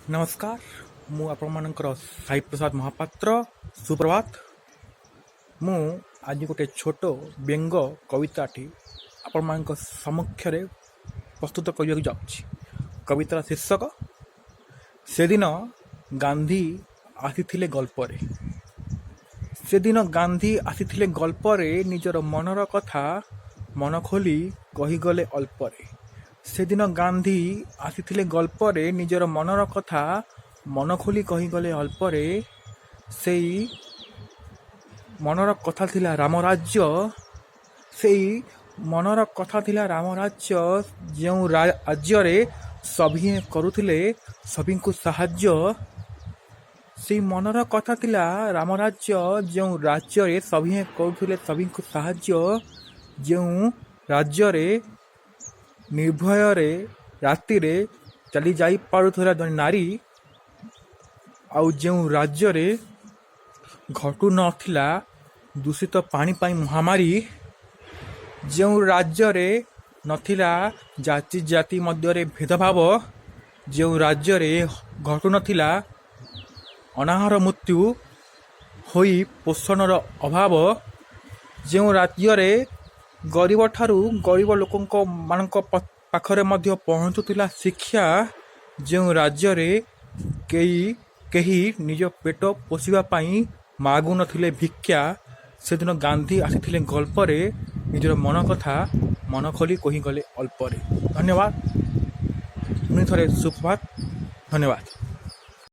ନମସ୍କାର, ମୁଁ ଆପଣମାନଙ୍କର ସାଇ ପ୍ରସାଦ ମହାପାତ୍ର। ସୁପ୍ରଭାତ। ମୁଁ ଆଜି ଗୋଟେ ଛୋଟ ବ୍ୟଙ୍ଗ କବିତାଟି ଆପଣମାନଙ୍କ ସମକ୍ଷରେ ପ୍ରସ୍ତୁତ କରିବାକୁ ଯାଉଛି। କବିତାର ଶୀର୍ଷକ, ସେଦିନ ଗାନ୍ଧୀ ଆସିଥିଲେ ଗଳ୍ପରେ। ସେଦିନ ଗାନ୍ଧୀ ଆସିଥିଲେ ଗଳ୍ପରେ, ନିଜର ମନର କଥା ମନ ଖୋଲି କହିଗଲେ ଅଳ୍ପରେ। ସେଦିନ ଗାନ୍ଧୀ ଆସିଥିଲେ ଗଳ୍ପରେ, ନିଜର ମନର କଥା ମନ ଖୋଲି କହିଗଲେ ଅଳ୍ପରେ। ସେଇ ମନର କଥା ଥିଲା ରାମରାଜ୍ୟ। ସେଇ ମନର କଥା ଥିଲା ରାମରାଜ୍ୟ, ଯେଉଁ ରାଜ୍ୟରେ ସଭିଏଁ କରୁଥିଲେ ସଭିଙ୍କୁ ସାହାଯ୍ୟ। ସେଇ ମନର କଥା ଥିଲା ରାମରାଜ୍ୟ, ଯେଉଁ ରାଜ୍ୟରେ ସଭିଏଁ କରୁଥିଲେ ସଭିଙ୍କୁ ସାହାଯ୍ୟ, ଯେଉଁ ରାଜ୍ୟରେ ନିର୍ଭୟରେ ରାତିରେ ଚାଲି ଯାଇପାରୁଥିଲା ଜଣେ ନାରୀ, ଆଉ ଯେଉଁ ରାଜ୍ୟରେ ଘଟୁନଥିଲା ଦୂଷିତ ପାଣି ପାଇଁ ମହାମାରୀ, ଯେଉଁ ରାଜ୍ୟରେ ନଥିଲା ଜାତି ଜାତି ମଧ୍ୟରେ ଭେଦଭାବ, ଯେଉଁ ରାଜ୍ୟରେ ଘଟୁନଥିଲା ଅନାହାର ମୃତ୍ୟୁ ହୋଇ ପୋଷଣର ଅଭାବ, ଯେଉଁ ରାଜ୍ୟରେ ଗରିବ ଠାରୁ ଗରିବ ଲୋକଙ୍କ ମାନଙ୍କ ପାଖରେ ମଧ୍ୟ ପହଞ୍ଚୁଥିଲା ଶିକ୍ଷା, ଯେଉଁ ରାଜ୍ୟରେ କେହି କେହି ନିଜ ପେଟ ପୋଷିବା ପାଇଁ ମାଗୁନଥିଲେ ଭିକ୍ଷା, ସେଦିନ ଗାନ୍ଧୀ ଆସିଥିଲେ ଗଳ୍ପରେ, ନିଜର ମନ କଥା ମନ ଖୋଲି କହିଗଲେ ଅଳ୍ପରେ। ଧନ୍ୟବାଦ। ପୁଣି ଥରେ ସୁପ୍ରଭାତ। ଧନ୍ୟବାଦ।